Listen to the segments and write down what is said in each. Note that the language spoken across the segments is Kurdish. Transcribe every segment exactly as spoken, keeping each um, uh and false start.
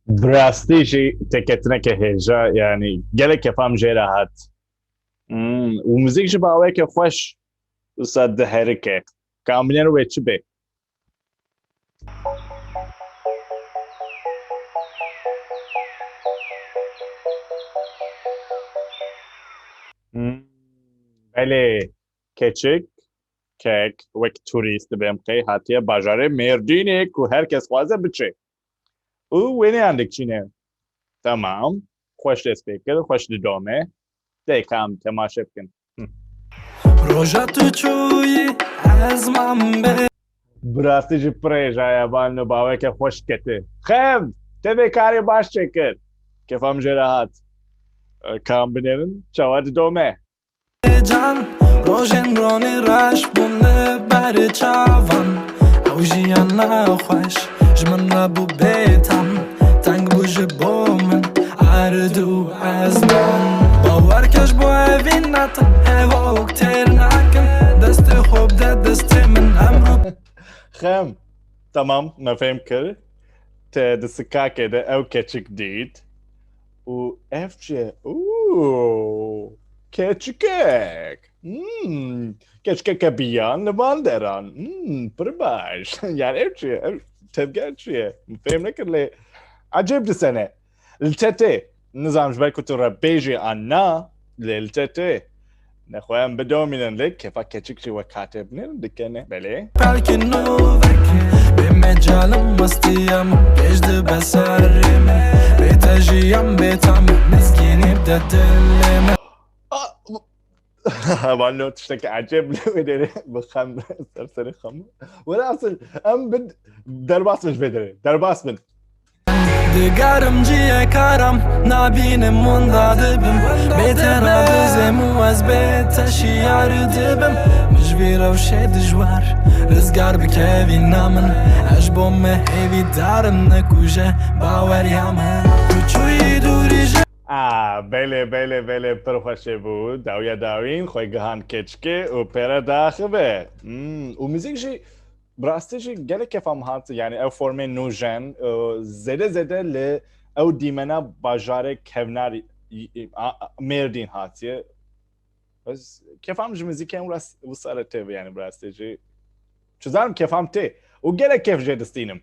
Bi rastî jî têketineke hêja, yanî gelek kefam jê re hat. Hmm, û muzîk jî bi awayeke xweş wisa diherike. Ka em binêrin wê çi bê? Hmm, belê, keçik, kek, wek turîst dibêm qey hatiye bajarê Mêrdînê ku her kes xwaze biçe. Û wêneyan dikçîne. Temam. Xweş dest pê kir, xweş didome. Dê ka em temaşe bikin. Roja tu çûyî ez mam bê. Bi rastî jî pir hêja ye, van li baweke xweş kete. Xem, te vê karê baş çêkir. Kefam jê re hat. E, ka em binêrin çawa didome. Can, rojên ronî reş bûn li ber çavan. Ew jiyana xweş ji min re bû bêtam. Teng bû ji bo min erd û ezman. Bawer ke ji bo evîn netin, hevok têr nakin. Destê xwe bide destê min, emrû. Xem, temam, me fêm kir. Te di sikakê de ew keçik dît. Û ev çi ye? Û, keçikek. Hmm, keçikeke biyan li van deran. Hmm, pir baş. Yani ev çi ye? Ev tevger çi ye? Fêm nekir lê ecêb disene. Li te tê. Nizanim ji ber ku tu re bêjî an na, lê li te tê. Nexwe em bidomînin lê kefa keçik jî wek hate binêrin dikene. Belê. Belkî nûvek bê mecalim mestiya min pêş dibe serê min. Bê te jiyan bê tam e, mizgînî bide dilê min. Ah, Hevalno tiştekî ecêb li wê derê bi xem ser serê xem. Were asil em bin derbas bin ji vê derê. Derbas bin. Digerim ciyê karam nabînim wenda dibim. Bê te nadizêm û ez bê te şiyar dibim. Min ji vî rewşê dijwar rizgar bikevî na min. Ez bo me hêvî darim nekuje baweriya min. Tu çûyî dûrî ji A, belê, belê, belê, pir xweşê bû. Dawiya dawîn xwe gihan keçikê û pê re daxive. Hmm, û muzîk jî, bi rastî jî gelek kefa min hat. Yani ew formê nûjen, e, zêde zêde li ew dîmena bajarê kevnar, y-, y-, a, a, Mêrdîn hatiye. Ez kefam ji muzîkê em rast, wisa re tê, yani bi rastî jî. Çi zanim kefam tê. Û gelek kef jê distînim.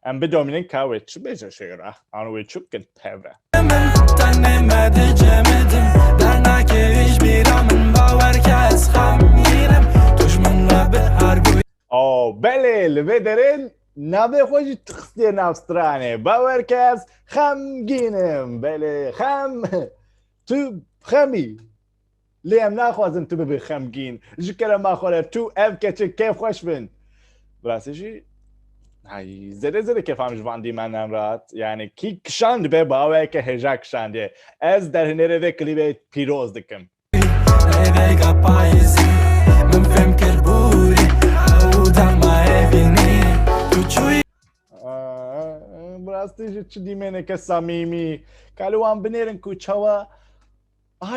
Em bidomînin ka wê çi bêje şêra. An wê çi bikin tevre. Min tenê me di cemidin. Dernakê ji bîra min bawer ke ez xemgînim. Tu ji min re bi argûyî. O, belê, li vê derê navê xwe jî xistiye nav stranê. Bawer ke ez xemgînim. Belê, xem. Tu xem î. Lê em naxwazin tu bibî xemgîn. Ji kerema xwe re tu ev keçik kêfxweş bin. Bi rastî jî, hay, zêde zêde kêfam ji van dîmenan re hat. Yani kî kişand be, bi awayeke hêja kişandiye. Ez derhênerê vê klîbê pîroz dikim. Rêvêga payîzî, min fêm kir borî, ew dema evînî, tu çûyî. Aa, bi rastî jî çi dîmeneke samîmî. Ka li wan binêrin ku çawa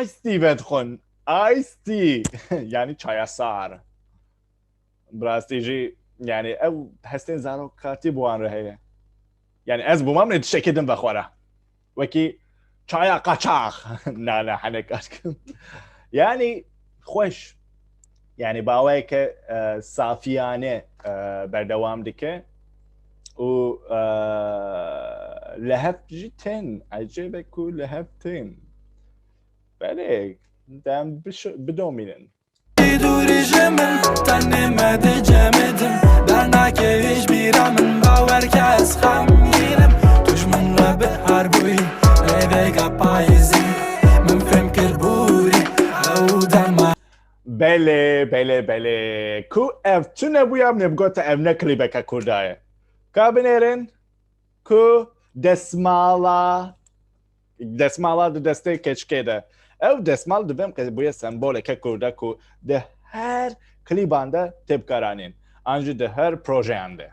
Ice tea vedixwin. Ice tea. Yani çaya sar. Bi rastî jî, yani ew hestên zarokatî bi wan re heye. Yani ez bûma min ê tiştekê din vexwara. Wekî çaya qaçax. Na, na, hene kaçkim. Yani xweş. Yani bi awayeke, e, safiyane, e, berdewam dike. Û, e, li hev jî tên. Ecêb e ku li hev tên. Belê, dem biş-, bidomînin. Dûrî ji min, tenê me di cemidin. Dernakê ji bîra min, bawer ke ez xemgînim. Tu ji min re bi her bûyî, rêvêga payîzî. Min fêm kir borî, ew dema. Belê, belê, belê. Ku ev tune bûya min ê bigota ev ne klîbeke kurda ye. Ka binêrin? Ku desmala, desmala di destê keçikê de. Ew desmal divêm qe bûye semboleke kurda ku di her klîban de tê bikaranîn. An jî di her projeyan de.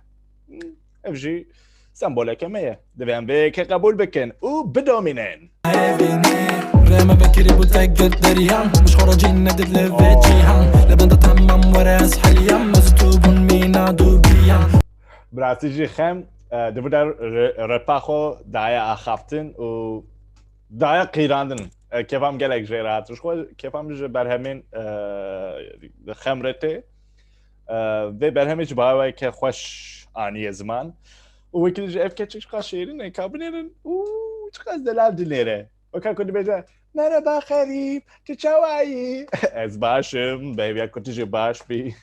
Ev jî semboleke me ye. Divêm vê yekê qebûl bikin û bidomînin. Evînî, rê me vekirî bû te girt deriyan. Min ji xwe re cîn nedît li vê cîhan. Li bin de Rastî jî xem, e, di vir de re-, repa xwe daye axaftin û daye qîrandin. E, kêfa min gelek jê re hat. Ji xwe kêfa min ji berhemên, e, xem re tê. E, vê berhemê ji baweke xweş aniye ziman. Û wekî jî ev keçik çiqas şêrîn e, ka binêrin û çiqas delal dinêre. Weka ku dibêje, "Merhaba xerîb, tu çawa yî?" Ez baş im, bi hêviya ku tu jî baş bî.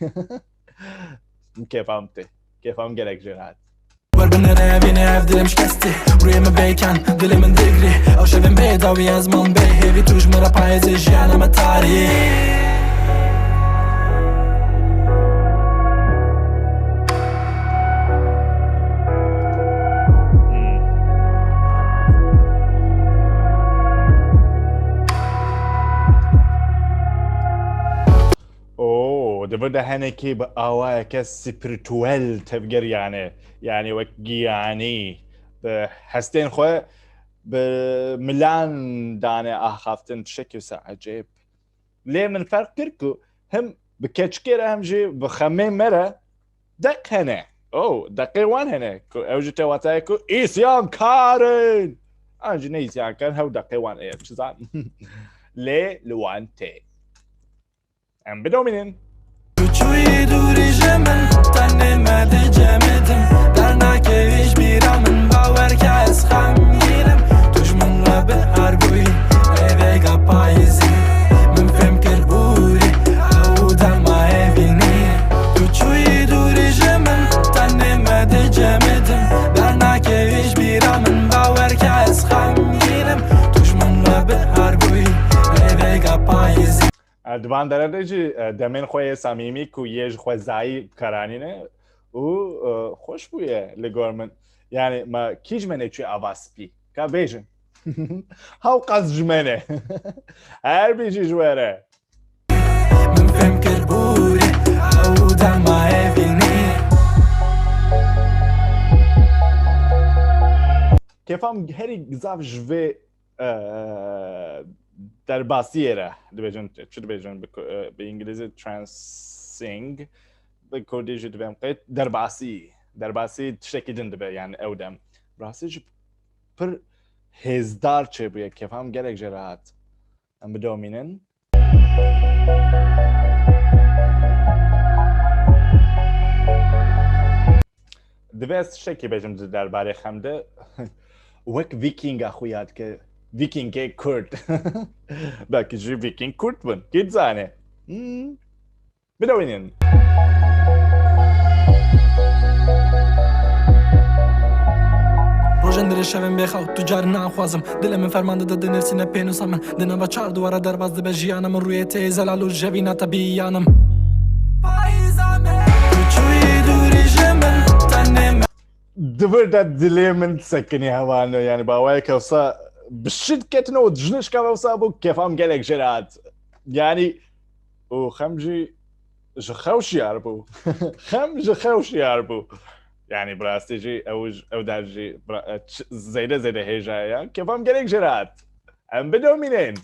Kêfa min tê. Kêfa min gelek jê re hat. Wer binêre evînê ev dilê min şikestî. Rûyê min bêken, dilê min digrî. Ew şevên bê dawî ez man bê hêvî. Tu ji min re payêzê jiyana me tarî. Oo, di vir de henekî bi awayeke spirituel tevgeriyane, yani wek giyanî, bi hestên xwe bi milan dane axaftin, tiştekî wisa ecêb. Lê min ferq kir ku him bi keçikê re hem jî bi xemê me re deq hene. Oh, deqê wan hene ku ew jî tê watayê ku îsyankar in. An jî ne îsyankar, hew deqê wan ê, çi zan. Lê li wan tê. Em bidomînin. Tu çûyî dûrî ji min, tenê me di cemê din. Dernakevî ji bîra min, bawer ke ez xemgîn im. Tu ji min re bihar bûyî, rêvêga payîzî. Min fêm kir borî, ew dema evînî. Tu çûyî dûrî ji min, tenê me di cemê din. Dernakevî ji bîra min, bawer ke ez xemgîn im. Tu ji min re bihar bûyî, rêvêga payîzî. E, di van dere de jî, e, demên xwe yê samîmî ku yê ji xwezayî bi kar anîne û, e, xweş bûye li gor min. Yani me kî ji me nêçûye ava spî? Ka bêjin. Hewqas ji me ne. Her bî jî ji we re. Min fêm kir borî, ew dema evînî. Kêfa min herî zaf ji vê, e, derbasiyê re dibêjin, çi dibêjin bi ku-, e, bi îngilîzî transing, bi kurdî jî dibêm qê derbasî. Derbasî tiştekî din dibe, yani ew dem. Rastî jî pir hêzdar çêbûye, kêfa min gelek jê re hat. Em bidomînin. Divê ez tiştekî bêjim di derbarê xem de. Wek Vîkînga xwe yad ke. Vîkîngê Kurd. Belkî jî Vîkîng Kurd bin. Kî dizane? Hmm. Bidomînin. Rojên dirêj şevên bêxew, tu carî naxwazim. Dilê min ferman dide, dinivîsîne pênûsa min. Di nava çar dîwara derbas dibe jiyana min, rûyê tê zelal û jevîna te biyanim. Payîza me, tu çûyî dûrî ji min, tenê me. Di vir de dilê min sekinî hevalno, yani bawayeke wisa bi şid ketine û dijnişka wisa bû, kêfa min gelek jê re hat. Yani û xem jî ji xew şiyar bû. Xem ji xew şiyar bû. Yani bi rastî jî ew, ew der jî bira-, e, ç-, zêde zêde hêja ye. Kêfa min gelek jê re hat. Em bidomînin.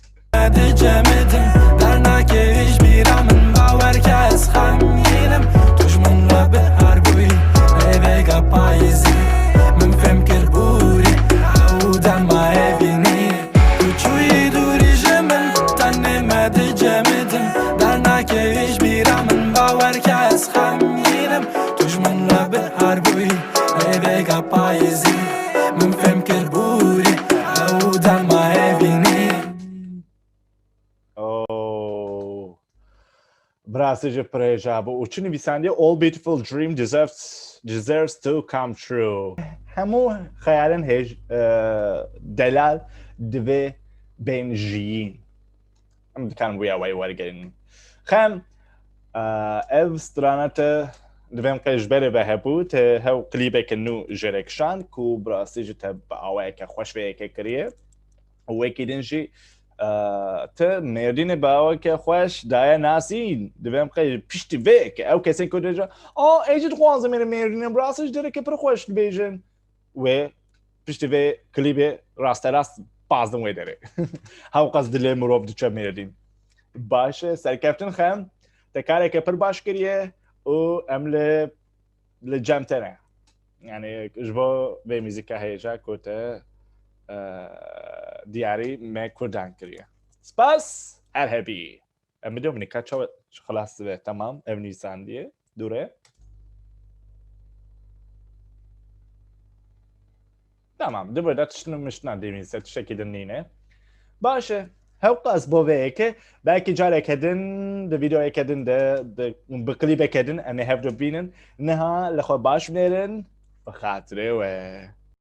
Di cemê din dernakevî ji bîra min, bawer ke ez xemgîn im. Tu ji min re bihar bûyî, rêvêga payîzî. Min fêm kir borî, ew dema evînî. Tu çûyî dûrî ji min, tenê me di cemê din. Dernakevî ji bîra min, bawer ke ez xemgîn im. Tu ji min re bihar bûyî, rêvêga payîzî. Min fêm kir borî, ew dema evînî. Oh. Bi rastî jî pir hêja bû. Û çi nivîsandiye? All beautiful dream deserves, deserves to come true. Hemû xeyalên hêj-, e, delal divê bên jiyîn. Em dikarin wî awayî wergerînin. Xem, e, ev strana te divêm qey ji berê ve hebû, te hew klîbeke nû jê re kişand ku bi rastî jî te bi awayeke xweş vê yekê kiriye. Û wekî din jî, e, ti Mêrdînê bi aweke xweş daye nasîn. Divêm qey piştî vê yekê ew kesên ku dibêje, "A, ê jî dixwazim êrê Mêrdînê, bi rastî jî dereke pir xweş dibêjin." Wê piştî vê klîbê rasterast bazdin wê derê. Hewqas dilê mirov diçe Mêrdîn. Baş e, serkeftin xem, te kareke pir baş kiriye û em li, li cem te ne. Yani ji bo vê muzîka hêja ku te e, diyarî me kurdan kiriye. Spas, her hebî. Em bidyo minika çawa xilas dibe, tamam, ev nivîsandiye, dûre. Tamam, di burada tiştin û miştina dêvîn ser tiştekî din nîne. Baş e, hewqas bo vê yekê, belkî careke din, di vîdeoyeke din de, di, bi klîbeke din, em ê hev du bînin. Niha li xwe baş binêrin, bi xatirê we.